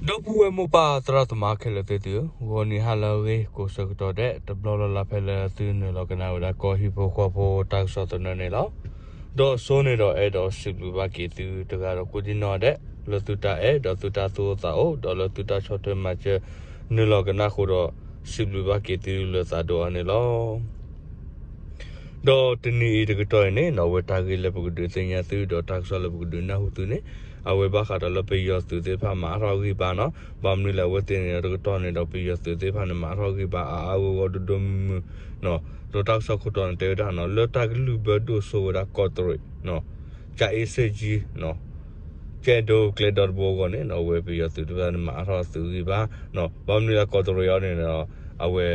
ဒီပုၢ်ဝဲၢ်မိၢ်ပၢ်သရၣ်သမါခဲလၢာ်သ့ၣ်သုဧၢ, ဂီၤနံၤဟါလၢအဂ့ၤ ကိးဆၢကတီၢ်ဒဲး တဘျီလၢ်လၢ်ဖဲလၢသုနုာ်လီၤကနၣ်ဝဲဒၣ်ကီၢ်ဟံၣ်ဖိဃီဖိတၢ်ကစီၣ်သနၢၣ်န့ၣ်လီၤ. ဒီးစိန့ၣ်ဒီးအဲၣ်ဒိးစံးဘျုးဘၣ်က့ၤသုတဂၤဒီးကိးဒံနီၢ်ဒဲး လၢသုတၢ်အဲၣ်ဒီးသုတၢ်သူၣ်အိၣ်သးအိၣ် ဒီးလၢသုတၢ်ဆီၣ်ထွဲမၤစၢၤနုာ်လီၤကနၣ်အဃိဒီး စံးဘျုးဘၣ်က့ၤသုလၢသးဒီအံၤန့ၣ်လီၤ. ဒီးတနံၤအံၤတကတီၢ်အံၤန့ၣ် အဝဲတၢ်ဂ့ၢ်လၢပကဒုးသ့ၣ်ညါသု ဒီးတၢ်ကစီၣ်လၢပကဒုးနၢ်ဟူသုန့ၣ် အဝဲဘၣ်ဃးဒီးလၢပယီၤသုးသ့ၣ်တဖၣ်မၤအါထီၣ်ဂံၢ်ဘါနီၤ. ဘၣ်မနုၤလဲၣ် အဝဲသ့ၣ်န့ၣ်ဒီးတကတီၢ်န့ၣ်ဒီး ပယီၤသုးသ့ၣ်တဖၣ်န့ၣ် မၤအါထီၣ်ဂံၢ်ဘါအါအါဂီၢ်ဂီၢ်ဒိၣ်ဒိၣ်မုၢ်မုၢ်နီၤ. ဒီးတၢ်ကစီၣ်ခိၣ်တီန့ၣ် တဲဝဲဒၣ်နီၤ လၢတၢ်ကလုၢ်ဘၢဒိၣ်စိဝဲဒၣ်ကီးတရံး ကၠၤအ့စ့ၣ်ကၠံ ကၠဲၣ်ဒိကျဲဒီတဘိအဂီၢ်န့ၣ်နီၤ အဝဲပယီၤသုးတဖၣ်န့ၣ် မၤအါထီၣ်သုးဂံၢ်ဘါနီၤ. ဘၣ်မနုၤလၢကီးတရံးအံၤန့ၣ်ဒီး အဝဲ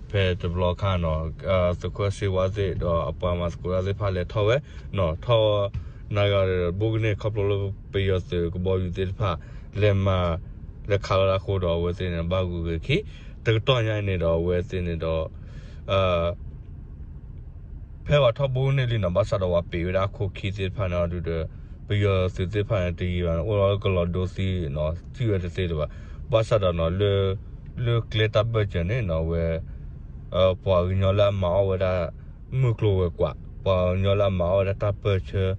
ဖဲတဘျီခါနီၤ သုးခိၣ်စ့ဝါသ့ၣ်ဒီးအပှၤမၤသကိးတၢ်သ့ၣ်တဖၣ်လဲၤထီၣ်ဝဲနီၤ ထီၣ် နဂၤဒီး ဘိကန့ၢ်ခီဖျိလၢပယီၤသုးကဘီယူၤသ့ၣ်တဖၣ် လဲၤမၤ လဲၤခးလီၤဒၣ်အဃိဒီး အဝဲသ့ၣ်န့ၣ် ဘၣ်ဂုၤဂ့ၤခံ တကတီၢ်ညါအံၤန့ၣ်ဒီး အဝဲသ့ၣ်န့ၣ်ဒီး ဖဲပှၤထီၣ်ဘိကန့ၢ်လံနီၤ ဘၣ်ဆၣ်ဒီးပှၤပံးဝဲဒၣ်အခိၣ်ခံသ့ၣ်တဖၣ်န့ၣ်အီၤဒုးဒီး ပယီၤသုးသ့ၣ်တဖၣ်န့ၣ် တယံာ်ဘၣ်န့ၣ် အိၣ်လီၤလၢကလီၤဒိသံနီၤ ထံၣ်ဝဲတသ့လၢၤဘၣ်. ဘၣ်ဆၣ်ဒီးနီၤ လၢ လၢကျဲတၢ်ပၢၢ်ဆၢန့ၣ်နီၤ အဝဲ ပှၤကညီလၢအမၤအီၣ်ဝဲဒၣ် မုၢ်ကျိၤဝဲၤကွာ် ပှၤကညီလၢအမၤအီၣ်ဝဲဒၣ်တၢ်ပၢၢ်ဆၢ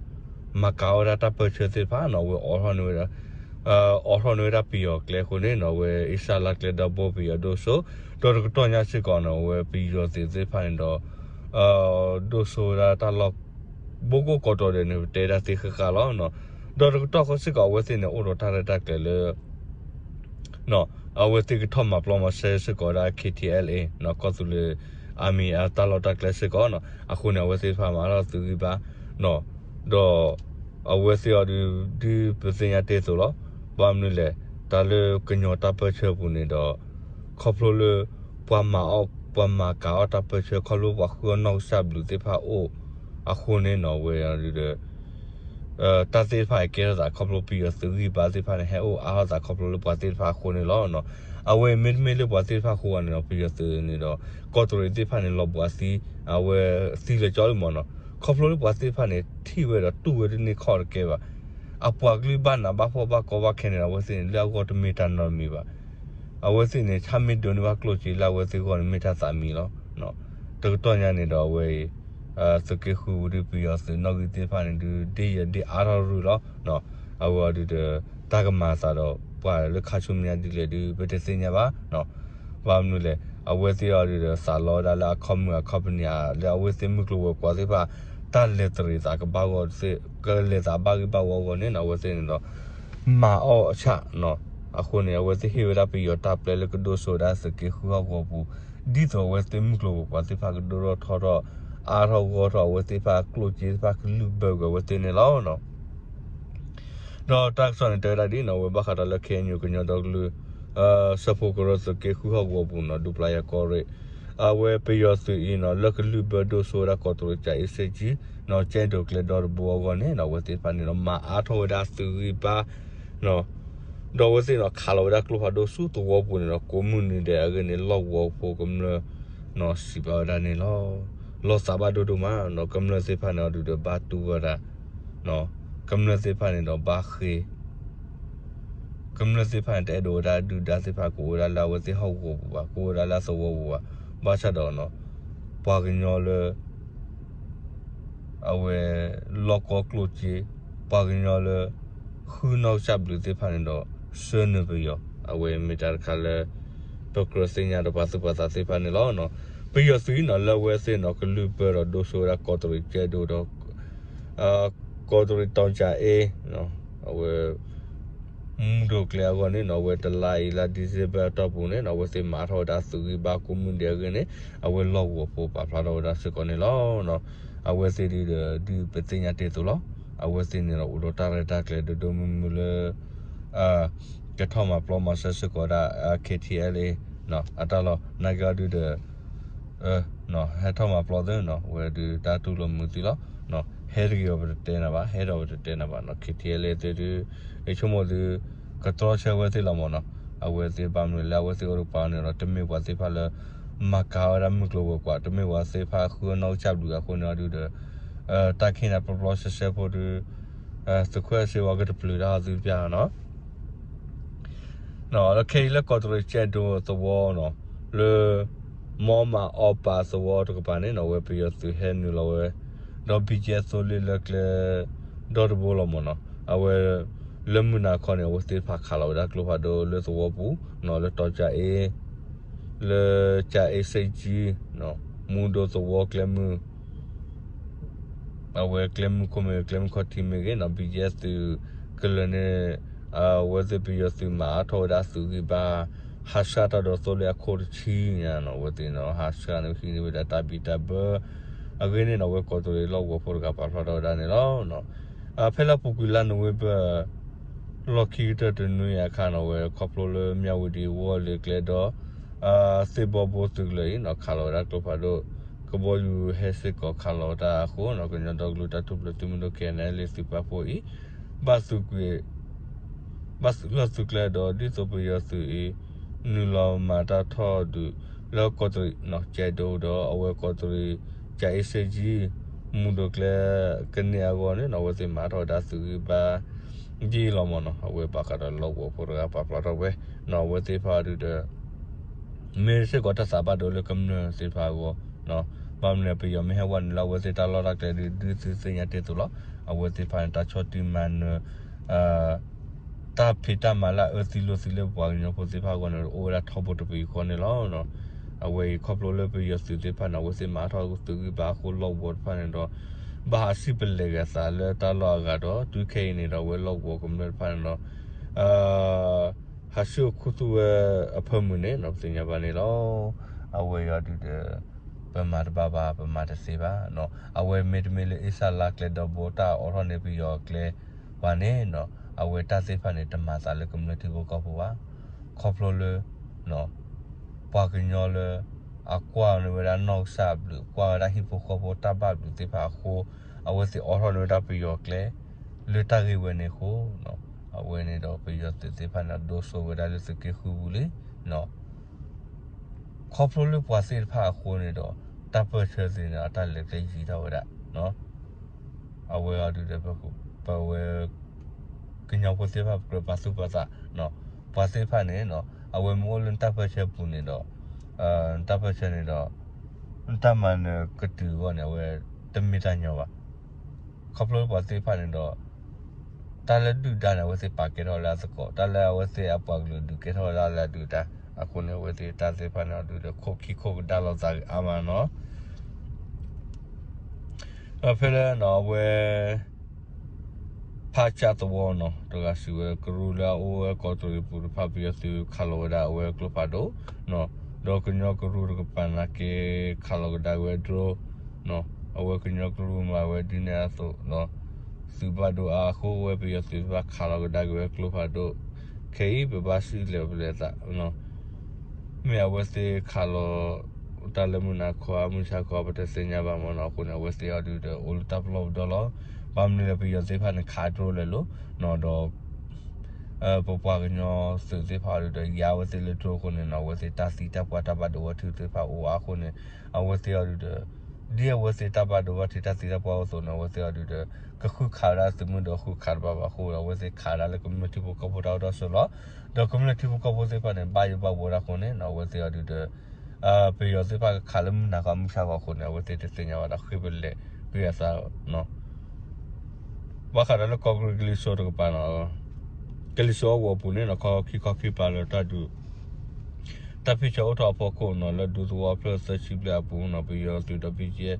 မၤကၤအီၣ်ဝဲဒၣ်တၢ်ပၢၢ်ဆၢသ့ၣ်တဖၣ်နီၤ အဝဲအိးထီၣ်န့ၢ်ဝဲဒၣ် အိးထီၣ်န့ၢ်ဝဲဒၣ်ပယီၤကျဲအဃိန့ၣ်နီၤ အဝဲအ့စၢ်လါကျဲဒီဘိပယီၤဒိၣ်စိ ဒီးတကတီၢ်ညါစ့ၢ်ကီးနီၤ အဝဲပယီၤသုးသ့ၣ်တဖၣ်န့ၣ်ဒီး ဒိၣ်စိဝဲဒၣ်တၢ်လီၢ် ဘိကိၢ်ကီၢ်တီၤဒဲးန့ၣ် ပတဲဒၣ်သ့ဃၣ်ဃၣ်လီၤ. ဒီးတကတီၢ်ဃီစ့ၢ်ကီး အဝဲသ့ၣ်န့ၣ် အိၣ်ဒီးတၢ်ရဲၣ်တၢ်ကျဲၤလၢ အဝဲသ့ၣ်ကထီၣ်မၤပျီမၤစဲစ့ၢ်ကီးဝဲဒၣ် ခ့ထံအဲလ်အ့ ကီၢ်သူလ့ၤ အမံၤအတၢ်လီၢ်တၢ်ကျဲစ့ၢ်ကီးနီၤ အဃိန့ၣ် အဝဲသ့ၣ်တဖၣ်မၤထီၣ်သုးဂံၢ်ဘါနီၤ ဒီး အဝဲသ့ၣ်အီၤဒုး ဒ်ပသ့ၣ်ညါတ့ၢ်အသိးလီၤ. ဘၣ်မနုၤလဲၣ် တၢ်လၢကညီတၢ်ပၢၢ်ဆၢအပူၤန့ၣ်ဒီး ခီဖျိလၢ ပှၤမၤအီၣ် ပှၤမၤကၤအီၣ်တၢ်ပၢၢ်ဆၢ ခီဖျိပှၤဃုအီၣ်နီၢ်ကစၢ်ဘျုးသ့ၣ်တဖၣ်အိၣ် အဃိန့ၣ်နီၤ အဝဲအီၤဒုးဒီး တၢ်သ့ၣ်တဖၣ်အံၤကဲထီၣ်သးခီဖျိပယီၤသုးဂံၢ်ဘါသ့ၣ်တဖၣ်န့ၣ် ဟဲအိၣ်အါထီၣ်သးခီဖျိလၢပှၤသ့ၣ်တဖၣ်အဃိန့ၣ်လီၤ. အဝဲမ့တမ့ၢ်လၢပှၤသ့ၣ်တဖၣ်အဃိဘၣ်န့ၣ်ဒီး ပယီၤသုးန့ၣ်ဒီး ကီးတရံးသ့ၣ်တဖၣ်န့ၣ် လီၤဘှံးသံ အဝဲသံလၢာ်ကၠီလံမ့ၢ်နီၤ ခီဖျိလၢပှၤသ့ၣ်တဖၣ်န့ၣ် ထံၣ်ဝဲဒီးတူၢ်ဝဲတန့ၢ်ခီၣ်တကဲဘၣ်. အပှၤကလုာ်ဘၣ်နးဘၣ်ဖှီၣ်ဘၣ်ကီဘၣ်ခဲန့ၣ်ဒီး အဝဲသ့ၣ်န့ၣ် လၢအဂီၢ်တမ့ၢ်တၢ်နီတမံၤဘၣ်. အဝဲသ့ၣ်န့ၣ် ဆၣ်မ့ၢ်ဒိးန့ၢ်ဘၣ်ကျိၣ်စ့လၢအဝဲသ့ၣ်ဂီၢ်န့ၣ် မ့ၢ်တၢ်သးမံလီၤ. တကတီၢ်ညါန့ၣ်ဒီးအဝဲအံၤ သုးက့ဃုဒုးပယီၤသုးနီၣ်ဂံၢ်သ့ၣ်တဖၣ်န့ၣ်ဒုး ဒ့ယဲၢ်ဒ့အါထီၣ်ရုၢ်လီၤ. အဝဲအီၤဒုးဒီး တၢ်ကမၤအသးဒီးပှၤလၢခါဆူညါဒ်လဲၣ်ဒုး ပတသ့ၣ်ညါဘၣ်. ဘၣ်မနုၤလဲၣ် အဝဲသ့ၣ်အီၤဒုးဒီး သးလီဝဲဒၣ်လၢအခီပညီအခီပညီ လၢအဝဲသ့ၣ်မုၢ်ကျိၤဝဲၤကွာ်သ့ၣ်တဖၣ် တၢ်လဲၤတရံးသးကဘၣ်ဂီၢ်သ့ၣ် ကလဲၤသးဘၣ်ဂ့ၢ်ဘၣ်ဝီအဂီၢ်န့ၣ်နီၤ အဝဲသ့ၣ်န့ၣ်ဒီး မၤအီၣ်အဆၣ်နီၤ အဃိန့ၣ် အဝဲသ့ၣ်ဟ့ၣ်ဝဲဒၣ်ပယီၤတၢ်ပျဲလၢကဒိၣ်စိဝဲဒၣ်သုးက့ဃုဟီၣ်ကဝီၤပူၤ ဒ်သိးအဝဲသ့ၣ်မုၢ်ကျိၤဝဲၤကွာ်သ့ၣ်တဖၣ်ကဒိၣ်ထီၣ်ထီထီၣ် အါထီၣ်ဂီၢ်ထီၣ်အဝဲသ့ၣ်တဖၣ်ကလုၢ်ဘၢကွံာ်အဝဲသ့ၣ်န့ၣ်လီၤ. ဒီးတၢ်ကစီၣ်န့ၣ် တဲဝဲဒၣ်ဒ်နီၤ အဝဲဘၣ်ဃးဒီးလၢ ခ့ၣ်အဲၣ်ယူၣ် ကညီဒီကလုာ် စၢဖှိၣ်ကရၢသုးက့ဃုဟီၣ်ကဝီၤပူၤနီၤ ဒူပျၤယၤကီၢ်ရ့ၣ် အဝဲပယီၤသုးအံၤနီၤ လၢကလုၢ်ဘၢဒိၣ်စိဝဲဒၣ်ကီးတရံးကၠၤအ့စ့ၣ်ကၠံနီၤ ကၠဲၣ်ဒိးကျဲဒီတဘိအဂီၢ်န့ၣ်နီၤ အဝဲသ့ၣ်တဖၣ်န့ၣ်ဒီး မၤအါထီၣ်ဝဲဒၣ်သုးဂံၢ်ဘါ ဒီးအဝဲသ့ၣ်န့ၣ်ခးလီၤဝဲဒၣ်ကျိဖးဒိၣ်ဆူသဝီပူၤန့ၣ်ဒီး ကိးမုၢ်နံၤဒဲးအဂ့ၢ်န့ၣ် လီၢ်ကဝီၤဖိကမျၢၢ်နီၤ စံးဘၣ်ဝဲဒၣ်န့ၣ်လီၤ. လီၤသးဘၣ်ဒိၣ်ဒိၣ်မးနီၤ ကမျၢၢ်သ့ၣ်တဖၣ်န့ၣ်အီၤဒုးဒီးဘၣ်တူၢ်ဝဲဒၣ် ကမျၢၢ်သ့ၣ်တဖၣ်န့ၣ်ဒီးဘၣ်ဃ့ ကမျၢၢ်သ့ၣ်တဖၣ်န့ၣ် တအဲၣ်ဒိးဝဲဒၣ်ဒုၣ်ဒါသ့ၣ်တဖၣ် ကအိၣ်ဝဲဒၣ်လၢအဝဲသ့ၣ်ဟီၣ်ကဝီၤပူၤဘၣ် ကအိၣ်ဝဲဒၣ်လၢအသဝီပူၤဘၣ်. ဘၣ်ဆၣ်ဒီးနီၤ ပှၤကညီလၢ အဝဲ လီၢ်ကီၢ်ကျိၣ်စ့ ပှၤကညီလၢ ဃုနီၢ်ကစၢ်ဘျုးသ့ၣ်တဖၣ်န့ၣ်ဒီး ဆှၢနုာ်ပယီၤ အဝဲမ့ၢ်တၢ်တခါလၢ ပကြၢးသ့ၣ်ညါဒီးပှၤသူၣ်ပှၤသးသ့ၣ်တဖၣ်န့ၣ်လီၤ. ပယီၤသုးအံၤနီၤ လၢအဝဲသ့ၣ်နီၤ ကလုၢ်ဘၢဒီးဒိၣ်စိဝဲဒၣ်ကီးတရံးကၠဲၣ်ဒိးဒီး ကီးတရံးတီၤကၠၤအ့ အဝဲ မူဒိၣ်ကျဲအဂီၢ်န့ၣ်နီၤ အဝဲတလါအံၤလါ December အတီၢ်ပူၤန့ၣ်နီၤ အဝဲသ့ၣ်မၤထီၣ်ဝဲဒၣ်သုးဂံၢ်ဘါကိးမုၢ်ဒဲးအဂ့ၢ်န့ၣ် အဝဲလီၢ်ကဝီၤဖိပာ်ဖျါထီၣ်ဝဲဒၣ်စ့ၢ်ကီးန့ၣ်လီၤ. အဝဲသ့ၣ်ဒုးဒီး ဒ်ပသ့ၣ်ညါတ့ၢ်အသိးလီၤ. အဝဲသ့ၣ်န့ၣ်ဒီးအိၣ်ဒီးတၢ်ရဲၣ်တၢ်ကျဲၤဒိၣ်ဒိၣ်မုၢ်မုၢ်လၢ ကထီၣ်မၤပျီမၤစၢၤစ့ၢ်ကီးဒၣ် ခ့ၣ်ထံၣ်အဲလ်အ့ အတၢ်လီၢ် နာ်က့အီၤဒုးဒီး ဟဲထီၣ်မၤပျီသ့နီၤ အဝဲဒုးတၢ်တူၢ်လိာ်မုာ်သံလီၤ. ဟဲတဂ့ၤအီၤပတတဲနၤဘၣ် ဟဲဒီးပတတဲနၤဘၣ်နီၤ ခ့ၣ်ထံၣ်အဲလ်အ့သ့ၣ်ဒုး ယဆိကမိၣ်သု ကတြီဆၢဝဲသ့ၣ်လီၤမ့ၢ်နီၤ အဝဲသ့ၣ်ဘၣ်မနုၤလၢအဝဲသ့ၣ်အိၣ်တကပၤန့ၣ်ဒီး တမ့ၢ်ပှၤသ့ၣ်တဖၣ်လၢ မၤကၤဝဲဒၣ်မုၢ်ကျိၤဝဲၤကွာ် တမ့ၢ်ပှၤသ့ၣ်တဖၣ်ဃုအီၣ်နီၢ်ကစၢ်ဘျုးအဃိန့ၣ်အီၤဒုးဒီး တၢ်ခ့ၣ်နၤပျီပျီဆှဲဆှဲဖိဒုး သုးခိၣ်အဲၣ်စ့ဝါကတပျုာ်တၢ်အီၤသုတပျၢ်နီၤ ခဲအံၤလၢကီးတရံးကဲဒိသဝီနီၤ, လၢ မီမၤအီပာ်သဝီတကပၤန့ၣ်နီၤ အဝဲပယီၤသုးဟဲနုာ်လီၤဝဲ, ဒီး ဘံကဲသိလ့ၣ် လၢကျဲဒီတဘိလီၤမ့ၢ်နီၤ, အဝဲ လၢမုၢ်နၤခီန့ၣ် အဝဲသ့ၣ်တဖၣ်ခးလီၤဝဲဒၣ်ကျိဖးဒိၣ်လၢသဝီပူၤနီၤ လၢတီကၠၤအ့ လၢကၠၤအ့စ့ကၠံ မူဒိၣ်သဝီကျဲမုၢ် အဝဲကျဲမုၢ်ခိၣ်မ့ၢ်ဂ့ၤ ကျဲမုၢ်ခီၣ်ထံးမ့ၢ်ဂ့ၤနီၤ ဘံကဲသုးကလၢၤန့ၣ် အဝဲသ့ၣ်ပယီၤသုးမၤအါထီၣ်ဝဲဒၣ်သုးဂံၢ်ဘါ ဟးဆှၣ်တၢ်ဒီးသိလ့ၣ်အခိၣ်တဆံညါနီၤ အဝဲသ့ၣ်နီၤ ဟးဆှၣ်န့ၣ်ဟံးန့ၢ်ဝဲဒၣ်တၢ်ဘံၣ်တၢ်ဘၢ အဂ့ၢ်န့ၣ်နီၤ အဝဲကီးတရံးလီၢ်ကဝီၤဖိတဂၤပာ်ဖျါထီၣ်ဝဲဒၣ်န့ၣ်လီၤ. ဖဲလၢအပူၤကွံာ်လါနိၣ်ဝ့ဘၢၣ် လီၢ်ခံကတၢၢ်တနွံအခါနီၤ အဝဲခီဖျိလၢမၠၣ်ဝတံၤဝီလ့ၤကျဲဒီး သ့ၣ်ဘီဘိသုးကလၢၤအံၤနီၤ ခးလီၤဝဲဒၣ်ကျိဖးဒိၣ် ကဘီယူၤဟဲစ့ၢ်ကီးခးလီၤတၢ်အဃိနီၤ ကညီဒီကလုာ်တၢ်ထူၣ်ဖျဲးသုးမုၢ်ဒိၣ် ခဲအံၤန့ၣ် လၢသုးပာ်ဖှိၣ်အံၤ ဘၣ်သုးကွံာ် ဘၣ်သုးလီၢ်သုးကျဲဒီးဒ်သိးပယီၤသုးအံၤ နုာ်လီၤမၤတၢ်ထီၣ်ဒုး လၢကီးတရံးကဲဒိဒီး အဝဲကီးတရံး ကၠၤအ့စ့ကၠံ မူဒိၣ်ကျဲကန့ၢ်အဂီၢ်န့ၣ်နီၤ အဝဲသ့ၣ်မၤထီၣ်ဝဲဒၣ်သုးဂံၢ်ဘါ ဒ်အံၤလီၤမ့ၢ်နီၤ အဝဲဘၣ်ဃးဒီးလီၢ်ကဝီၤဖိတဂၤပာ်ဖျါထီၣ်ဝဲနီၤ အဝဲသ့ၣ်တဖၣ်အံၤဒုးဒီး မ့ၢ်စ့ၢ်ကီးတၢ်သးဘၣ်ဒိလၢကမျၢၢ်သ့ၣ်တဖၣ်အဂီၢ်, ဘၣ်မနုၤပယီၤမ့ၢ်ဟဲဝဲနုာ်လီၤအဝဲသ့ၣ်တၢ်လီၢ်တၢ်ကျဲဒုး ဒုးသုသ့ၣ်ညါတ့ၢ်အသိးလီၤ. အဝဲသ့ၣ်တဖၣ်န့ၣ် တၢ်ဆီၣ်တံၢ်မၤနၢၤ တၢ်ဖံးတၢ်မၤလၢအအၢသံလိာ်သံလၢပပှၤကညီဖိသ့ၣ်တဖၣ်အဂီၢ်န့ၣ် အိၣ်ဝဲဒၣ်ထီဘိတပယူာ်ဃီန့ၣ်လီၤ. အဝဲအံၤခီဖျိလၢပယီၤသုးသ့ၣ်တဖၣ်န့ၣ် အဝဲသ့ၣ်မၤထီၣ်သုးဂံၢ်ဘါအဃိလီၢ်ကဝီၤတဖၣ်န့ၣ်ဒီး ဘၣ်ဟးစံၣ်ပလဲၣ်ဂဲၤသးလၢတၢ်လီၢ်အဂၤဒီး တုၤခဲအံၤန့ၣ်ဒီး အဝဲလီၢ်ကဝီၤကမျၢၢ်တဖၣ်န့ၣ်ဒီး ဟးဆူၣ်ခူသူၣ်ဝဲအဖၢမုၢ်န့ၣ်နီၤ ပသ့ၣ်ညါဘၣ်န့ၣ်လီၤ. အဝဲအံၤအီၤဒုးဒီး ပမၤတဘၣ်ဘၣ် ပမၤတသ့ဘၣ်နီၤ. အဝဲမ့တမ့ၢ်လၢအ့စၢ်လါကျဲဒီဘိတၢ်အိးထီၣ်န့ၢ်ပယီၤအကျဲဘၣ်န့ၣ်နီၤ အဝဲတၢ်သ့ၣ်တဖၣ်န့ၣ် တမၤသးလၢကမျၢၢ်ထံဖိကီၢ်ဖိဘၣ်. ခီဖျိလၢ ပှၤကညီလၢ အကွၢ်န့ၢ်ဝဲဒၣ်နီၢ်ကစၢ်အဘျုး ကွၢ်ဝဲဒၣ်ဟံၣ်ဖိဃီဖိတၢ်ဘၣ်ဘျုးသ့ၣ်တဖၣ်အဃိ အဝဲသ့ၣ်အိးထီၣ်န့ၢ်ဝဲဒၣ်ပယီၤကျဲ လၢတၢ်ဂ့ၢ်ဝဲန့ၣ်အဃိ အဝဲန့ၣ်ဒီးပယီၤသုးသ့ၣ်တဖၣ်န့ၣ် ဒိးစိဝဲဒၣ်လၢသုးက့ဃုပူၤလံနီၤ. ခီဖျိလၢပှၤသ့ၣ်တဖၣ်အဃိန့ၣ်ဒီး တၢ်ပၢၢ်ဆၢသ့ၣ်န့ၣ် အတၢ်လဲၤကျဲယံာ်ထီၣ်ဝဲဒၣ် အဝဲအီၤဒုးဒီး ပဝဲ ကညီဖိသ့ၣ်တဖၣ် ပကြၢးပာ်သူၣ်ပာ်သး ပှၤသ့ၣ်တဖၣ်န့ၣ်နီၤ အဝဲမ့ၢ်အိၣ်လၢနတၢ်ပၢၢ်ဆၢပူၤန့ၣ်ဒီး နတၢ်ပၢၢ်ဆၢန့ၣ်ဒီး နတၢ်မၤနၢၤကတုၤအဂီၢ်န့ၣ် အဝဲတမ့ၢ်တၢ်ညီဘၣ်. ခီဖျိလၢပှၤသ့ၣ်တဖၣ်န့ၣ်ဒီး တၢ်လၢဒုၣ်ဒါန့ၣ် အဝဲသ့ၣ်ပာ်ကဲထီၣ်လၢအသကိး တၢ်လၢအဝဲသ့ၣ်အပှၤကလုာ်ဒုးကဲထီၣ်ဝဲဒၣ်လၢအဒုၣ်ဒါ အဃိန့ၣ် အဝဲသ့ၣ်တၢ်သ့ၣ်တဖၣ်န့ၣ် အီၤဒုးဒီး ခိၣ်ခံခိၣ်ကဒါလိာ်သးဂ့ၤအါမးနီၤ. ဖဲလၢနီၤ အဝဲ ဖးကၠၣ်သဝီနီၤ တဂၤစံးဝဲ ကရူၢ်လၢအအိၣ်ဝဲကီးတရံးပူၤတဖၣ် ပယီၤသုးခးလီၤဝဲဒၣ်အဝဲကျိဖးဒိၣ် ဒီးကညီကရူၢ်တကပၤနာ်က့ ခးလီၤကဒါက့ၤဝဲ drone အဝဲကညီကရူၢ်မၤဝဲဒ်န့ၣ်အသိး သုးဘၣ်ဒိအါအဃိ အဝဲပယီၤသုးတဖၣ်ခးလီၤကဒါက့ၤဝဲကျိဖးဒိၣ် ခဲအံၤပဘၣ်စံၣ်လဲၤပလဲၤသး မ့ၢ်အဝဲသ့ၣ်ခးလီၤ တၢ်လၢမုၢ်နၤခီ မုၢ်ဆါခီ ပတသ့ၣ်ညါဘၣ်မ့ၢ်နီၤ အဃိန့ၣ် အဝဲသ့ၣ်အီၤဒုးဒီး အိၣ်လၢတၢ်ပလီၢ်ပဒီလီၤ. ဘၣ်မနုၤလဲၣ် ပယီၤသ့ၣ်တဖၣ်န့ၣ် ခး drone လဲၤလိၤနီၤ ဒီး ပပှၤကညီသုးသ့ၣ်တဖၣ်အီၤဒုးဒီး ယါအဝဲသ့ၣ်လၢ drone အဃိန့ၣ်နီၤ အဝဲသ့ၣ်တၢ်သံတၢ်ပှၢ်တၢ်ဘၣ်ဒိဘၣ်ထံးသ့ၣ်တဖၣ်အိၣ်အါအဃိန့ၣ် အဝဲသ့ၣ်အီၤဒုးဒီး ဒ်အဝဲသ့ၣ်တၢ်ဘၣ်ဒိဘၣ်ထံးတၢ်သံတၢ်ပှၢ်အိၣ်အသိးန့ၣ် အဝဲသ့ၣ်အီၤဒုးဒီး ကဃုခးဝဲဒၣ်သုးမုၢ်ဒီးဃုခးတဘၣ်ဘၣ်အဃိ အဝဲသ့ၣ်ခးဒၣ်လၢကမျၢၢ်ထံဖိကီၢ်ဖိတၢ်အိၣ်တၢ်ဆိးလီၤ. ဒီးကမျၢၢ်ထံဖိကီၢ်ဖိသ့ၣ်တဖၣ်န့ၣ် ဘၣ်ယိၣ်ဘၣ်ဘှီဒၣ်အဃိန့ၣ်နီၤ အဝဲသ့ၣ်အီၤဒုးဒီး ပယီၤသ့ၣ်တဖၣ်ကခးလၢမုၢ်နၤခီမုၢ်ဆါခီအဃိန့ၣ် အဝဲသ့ၣ်တသ့ၣ်ညါဘၣ်ဒီးဃ့ပလဲၤဃ့အသး ဘၣ်ဃးဒီးလၢကီၢ်ကရံၣ်ကလံၤစိးတကပၤနီၤ ကလံၤစိးအဂီၢ်အပူၤန့ၣ်နီၤ ခီခံခီခံပၤလၢတၢ်ဒုး တၢ်ဖံးဆၢအိၣ်ထီၣ်အဖီခိၣ်နီၤ လၢဒူသဝီဖျၢၣ်သၢဆံဘျဲၣ်အပူၤနီၤ ပယီၤသုးဒီး ဘံကဲ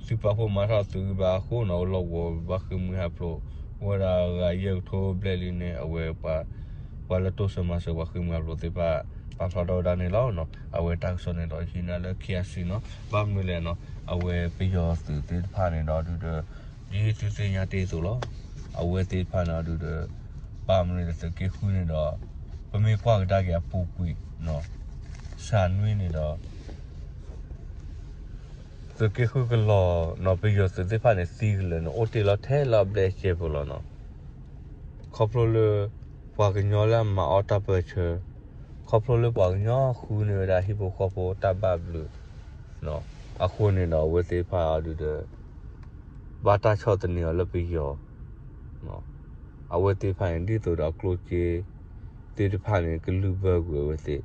သုးပာ်ဖှိၣ်မၤထီၣ်သုးဂံၢ်ဘါအဃိနီၤ လီၢ်ကဝီၤဘၣ်ဃ့ၢ်မှံဟးဖျိးဝဲဒၣ်ဂၤယဲၢ်ကထိဘျဲၣ်လံန့ၣ် အဝဲ ပှၤလၢတိစၢၤမၤစၢၤပှၤဃ့ၢ်မှံဟးဖျိးသ့ၣ်တဖၣ် ပာ်ဖျါထီၣ်ဝဲဒၣ်န့ၣ်လီၤ. အဝဲတၢ်ကစီၣ်န့ၣ်ဒီး ဟံးန့ၢ်လၢ ခ့ၣ်အါစံၣ် နီၤ ဘၣ်မနုၤလဲၣ်နီၤ အဝဲပယီၤသုးသ့ၣ်တဖၣ်န့ၣ်ဒီးဒုးဒီး ဒ်သုသ့ၣ်ညါတ့ၢ်အသိးလီၤ. အဝဲသ့ၣ်တဖၣ်န့ၣ်ဒီးဒုးဒီး ဘၣ်မနုၤလဲၣ်သုးက့ဃုန့ၣ်ဒီး ပမ့ၢ်ကွၢ်ကဒါက့ၤအပူၤကွံာ် စှၤနွံန့ၣ်ဒီး သုးက့ဃုကလီၤနီၤ ပယီၤသုးသ့ၣ်တဖၣ်န့ၣ် သံကလၢာ်န့ၣ် အိၣ်တ့ၢ်လီၤထဲလၢအဘျဲၣ်အစဲပူၤလီၤနီၤ. ခီဖျိလၢ ပှၤကညီလၢအမၤအီၣ်တၢ်ပၢၢ်ဆၢ, ခီဖျိလၢပှၤကညီဃုန့ၢ်ဝဲဒၣ်ဟံၣ်ဖိဃီဖိတၢ်ဘၣ်ဘျုး အဃိန့ၣ်ဒီး အဝဲသ့ၣ်တဖၣ်အီၤဒုးဒီး ဘၣ်တၢ်ဆီၣ်သနံးအီၤလၢပယီၤ အဝဲသ့ၣ်တဖၣ်န့ၣ် ဒ်သိးဒီးအကျိၣ်စ့ သ့ၣ်တဖၣ်န့ၣ် ကလုၢ်ဘၢကွံာ်အဝဲသ့ၣ်,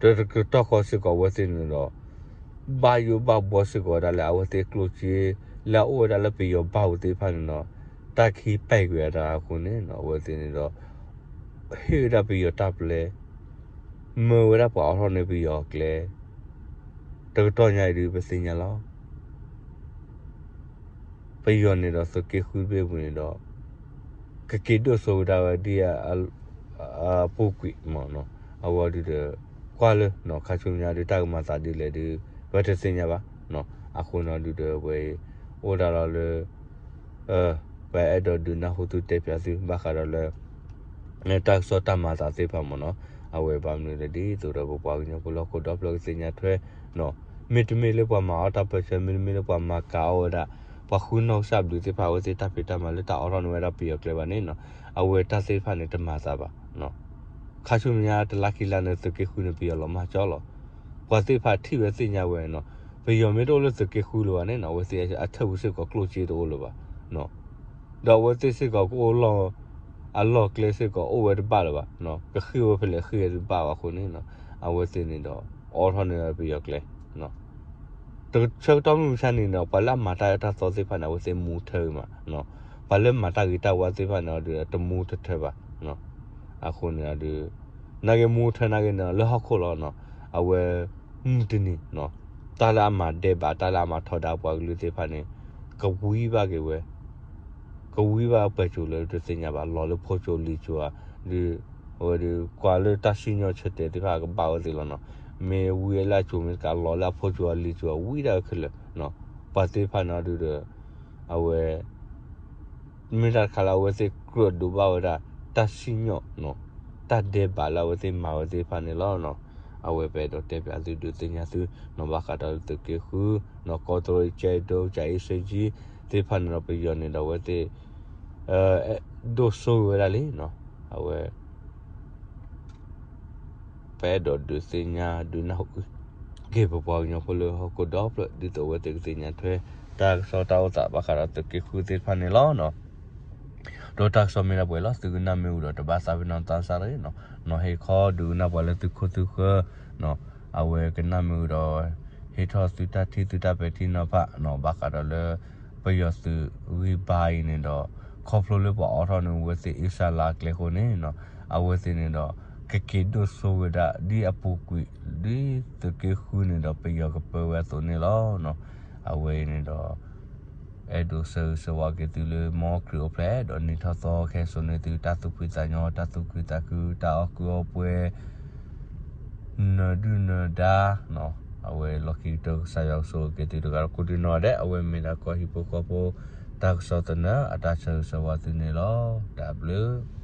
ဒီးတကတီၢ်ဃီစ့ၢ်ကီးအဝဲသ့ၣ်န့ၣ်ဒီး ဘၣ်ယိၣ်ဘၣ်ဘှီစ့ၢ်ကီးဝဲဒၣ်လၢအဝဲသ့ၣ်ကျိၣ်စ့ လၢအအိၣ်ဝဲဒၣ်လၢပယီၤဘၣ်ပူၤသ့ၣ်တဖၣ်န့ၣ်ဒီး တၢ်ခံပဲာ်ကွံာ်အတၢ်အဃိန့ၣ် အဝဲသ့ၣ်န့ၣ်ဒီး ဟ့ၣ်ဝဲဒၣ်ပယီၤတၢ်ပျဲ မၢဝဲဒၣ်ပှၤအိးထီၣ်န့ၢ်ပယီၤအကျဲ တကတီၢ်ညါအံၤဒုးပသ့ၣ်ညါလီၤ. ပယီၤန့ၣ်ဒီးသုးက့ဃုတဘ့ၣ်ပူၤန့ၣ်ဒီး ကက့ၤဒိၣ်စိဝဲဒၣ်ဝဲဒ် အပူၤကွံာ်မးနီၤ, အဝဲဒုးဒီး ကွၢ်လၢ ခါဆူညါဒုးတၢ်ကမၤသးဒ်လဲၣ်ဒုး ပတသ့ၣ်ညါဘၣ်. အဃိန့ၣ်ဒုးဒီးဝဲ အိၣ်ဒၣ်လီၤလၢ ပအဲၣ်ဒိးဒုးနၢ်ဟူသုတဲဖျါသု ဘၣ်ဃးဒီးလၢ တၢ်ကစီၣ်တၢ်မၤသးသ့ၣ်တဖၣ်မးနီၤ, အဝဲဘၣ်မနုၤလဲၣ်ဒ်သိးဒီးပပှၤကညီဖိလၢဟီၣ်ခိၣ်ဒီဖျၢၣ်ကသ့ၣ်ညါထွဲ မ့တမ့ၢ်လၢပှၤမၤအီၣ်တၢ်ပၢဆှၢ မ့တမ့ၢ်လၢပှၤမၤကၤအီၣ်ဝဲဒၣ် ပှၤဃုနီၢ်ကစၢ်ဘျုးသ့ၣ်တဖၣ် အဝဲသ့ၣ်တၢ်ဖံးတၢ်မၤလၢတၢ်အိးထီၣ်န့ၢ်ဝဲဒၣ်ပယီၤကျဲဘၣ်န့ၣ်နီၤ, အဝဲတၢ်သ့ၣ်တဖၣ်န့ၣ်တမၤသးဘၣ်. ခါဆူညါတလါခံလါန့ၣ် သုးက့ဃုန့ၣ် ပယီၤလီၤမၢ်ကၠီလီၤ. ပှၤသ့ၣ်တဖၣ်ထံၣ်ဝဲသ့ၣ်ညါဝဲနီၤ, ပယီၤမ့ၢ်တအိၣ်လၢသုးက့ဃုလၢၤဘၣ်န့ၣ်နီၤ အဝဲသ့ၣ်အထၢၣ်ပူၤစ့ၢ်ကီးကျိၣ်စ့တအိၣ်လၢၤဘၣ်. ဒီးအဝဲသ့ၣ်စ့ၢ်ကီးကအိၣ်လီၤ အလီၢ်ကျဲစ့ၢ်ကီးအိၣ်ဝဲတဘၣ်လၢၤဘၣ်, ကဃ့ၢ်ဝဲဖဲလဲၣ်ဃ့ၢ်ဝဲတဘၣ်ဘၣ်အဃိန့ၣ်နီၤ, အဝဲသ့ၣ်န့ၣ်ဒီး အိးထီၣ်န့ၢ်ပယီၤကျဲ ဆၢကတီၢ်မုၢ်မဆါန့ၣ်ဒီး ပှၤလၢအမၤတၢ်အၢတၢ်သီသ့ၣ်တဖၣ်န့ၣ် အဝဲသ့ၣ်မူထၢမး, ပှၤလၢမၤတၢ်ဂ့ၤတၢ်ဝါသ့ၣ်တဖၣ်န့ၣ်ဒီး တမူတထၢဘၣ်. အဃိန့ၣ်ဒီး နာ်က့မူထၢနာ်က့န့ၣ် လၢဟီၣ်ခိၣ်လီၤနီၤ, အဝဲ မုၢ်တနံၤ တၢ်လၢအမၤဒဲးဘး တၢ်လၢအမၤထီဒါပှၤကလုာ်သ့ၣ်တဖၣ်န့ၣ် ကဝံဘၣ်က့ၤဝဲ ကဝံဘၣ်ပှဲၤစိၤလၢတသ့ၣ်ညါဘၣ် လီၤလၢဖိစိၤလံၤစိၤဧါ, ဒီး အဝဲဒီး ကွၢ်လၢတၢ်စံၣ်ညီၣ်ဆၢတဲာ်သ့ၣ်တဖၣ်ကဘၣ်ဝဲသ့ၣ်လီၤနီၤ, မ့ၢ်ဝံအလၢအစိၤမ့ၢ်တကးလီၤလၢအဖိစိၤဧါလံၤစိၤဧါ ဝံဒၣ်ဝဲခဲလၢာ်, ပှၤသ့ၣ်တဖၣ်န့ၣ်ဒီး အဝဲ မ့ၢ်တၢ်တခါလၢအဝဲသ့ၣ်ကြၢးဒိးဘၣ်ဝဲဒၣ် တၢ်စံၣ်ညီၣ် တၢ်ဒဲးဘးလၢအဝဲသ့ၣ်မၤဝဲသ့ၣ်တဖၣ်န့ၣ်လီၤ. အဝဲပအဲၣ်ဒိးတဲပၠးသုဒုးသ့ၣ်ညါသု နီၢ်ဘၣ်ဃးဒီးသုးက့ဃု နီၢ်ကီၢ်တရံး ကၠဲးဒိ ကၠၤအ့စ့ကၠံ သ့ၣ်တဖၣ်န့ၣ်ဒီး ပယီၤန့ၣ်ဒီးအဝဲသ့ၣ် ဒိၣ်စိဝဲဒၣ်လံနီၤ, အဝဲ ပအဲၣ်ဒိးဒုးသ့ၣ်ညါ ဒုးနၢ်ဟူ က့ၤပပှၤကညီဖိလၢဟီၣ်ခိၣ်ဒီဖျၢၣ် ဒ်သိးအဝဲသ့ၣ်ကသ့ၣ်ညါထွဲ တၢ်ကစီၣ်တၢ်အိၣ်သးဘၣ်ဃးဒီးသုးက့ဃုသ့ၣ်တဖၣ်န့ၣ်လီၤ. ဒီးတၢ်ကစီၣ်မ့ၢ်ဒၣ်ပှဲၤလီၤ သုကနၣ်မ့ၢ်အူဒီးတဘၣ်သးပ့ၤနီၣ်သးစၢ်တဂ့ၤနီၤ, နီၢ်ဟ့ၣ်ခီဒုးကနၣ်ပှၤလၢသုခိၣ်သုဃၢၤ အဝဲကနၣ်မ့ၢ်အူဒီး ဟ့ၣ်ထီၣ်သုတၢ်ထံၣ်သုတၢ်ပဲာ်ထံနီၤဖးနီၤ ဘၣ်ဃးဒီးလၢ ပယီၤသုးဂံၢ်ဘါအံၤန့ၣ်ဒီး ခီဖျိလၢပှၤအိးထီၣ်န့ၢ်ဝဲသ့ၣ်အ့စၢ်လါအကျဲအဃိန့ၣ်နီၤ, အဝဲသ့ၣ်န့ၣ်ဒီး ကက့ၤဒိၣ်စိဝဲဒၣ်ဒ်အပူၤကွံာ် ဒ်သုးက့ဃုန့ၣ်ဒီးပယီၤကပၢဝဲအသိးန့ၣ်လီၤ. အဝဲအံၤန့ၣ်ဒီး အဲၣ်ဒိးဆၢဂ့ၤဆၢဝါက့ၤသုလၢမ်ခရံာ်အိၣ်ဖျဲၣ် ဒီးနံၣ်ထီၣ်သီခဲစိာ်န့ၢ်သုတၢ်သူၣ်ဖှံသးညီ တၢ်သူၣ်ခုသးခု တၢ်အီၣ်ကုၢ်အီပှဲၤ နၢၤဒုၣ်နၢၤဒါ အဝဲလီၢ်ခံကတၢၢ်ကစၢ်ယွၤကဆိၣ်ဂ့ၤက့ၤသုတဂၤဒီးကိးဒံနီၢ်ဒဲး အဝဲမ့ၢ်ဒၣ်ကီၢ်ဟံၣ်ဖိဃီဖိ တၢ်ကစီၣ်သနၢၣ် အတၢ်ဆၢဂ့ၤဆၢဝါသုန့ၣ်လီၤ. တၢ်ဘျုး